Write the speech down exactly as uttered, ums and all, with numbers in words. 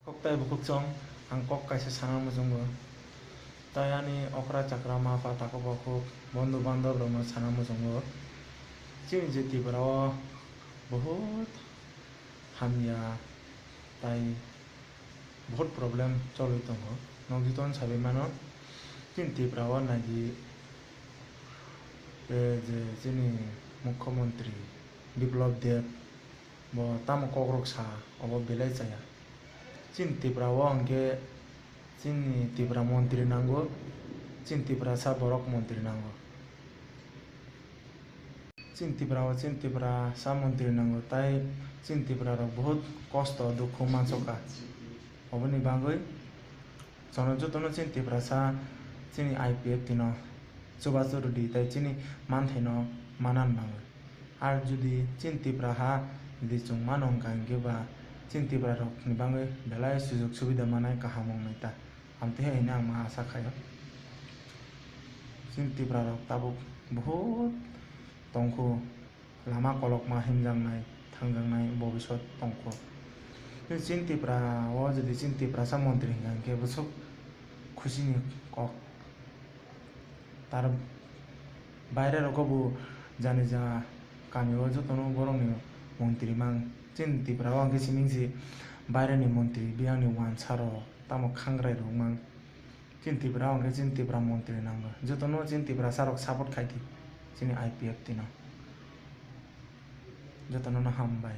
Kok tai bukhuk chong, ang kok kaisa sana muchungo. Tai ani okra chakra ma pha takhuk bukhuk, bondhu bandhab rokno sana muchungo. Chini je Tripura o bahut hamya tai bahut problem choli tongo. Nokjwng tong sabai mano. Chini Tripura o naidi, eh, je chini Mukhyamantri Biplab Deb, bo tamo kokrok sa, obo belai chaya. Chini Tripura o hwnkhe chini Tripura montri nango, chini Tripura sa borok montri nango. Chini Tripura o chini Tripura sa montri nango, tai chini Tripura rok bahut kosto dukhu mansoka. Oboni bagwi jono jotono chini Tripura sa chini I P F T no chubachu rwdi tai chini manthaino manan bagwi. Ar jodi chini Tripura ha jodi chwng mano hwnkha hwnkhe ba chini Tripura rokni bagwi belai sujok subida manai kaham wngnai ta. Amtwi hai hwnwi ang ma asa khaio. Chini Tripura rok tabuk bahut tongkhu, lama kolokma himjaknai, thangjaknai bobiswt tongkhu. Chini Tripura o jodi chini Tripura sa montri hwnkha hwnkhe bwswk khusi ni kok. Tar baire rogo bo jani ja kami o jotono borokni montri mang. Chini Tripura o hwnkhe siming si baireni montri biyangni wansa rok tamo khangrai rok mang. Chini Tripura o hwnkhe chini Tripura montri nango. Jotono chini Tripura sa rok support khai di chini I P F T no. Jotono no hambai.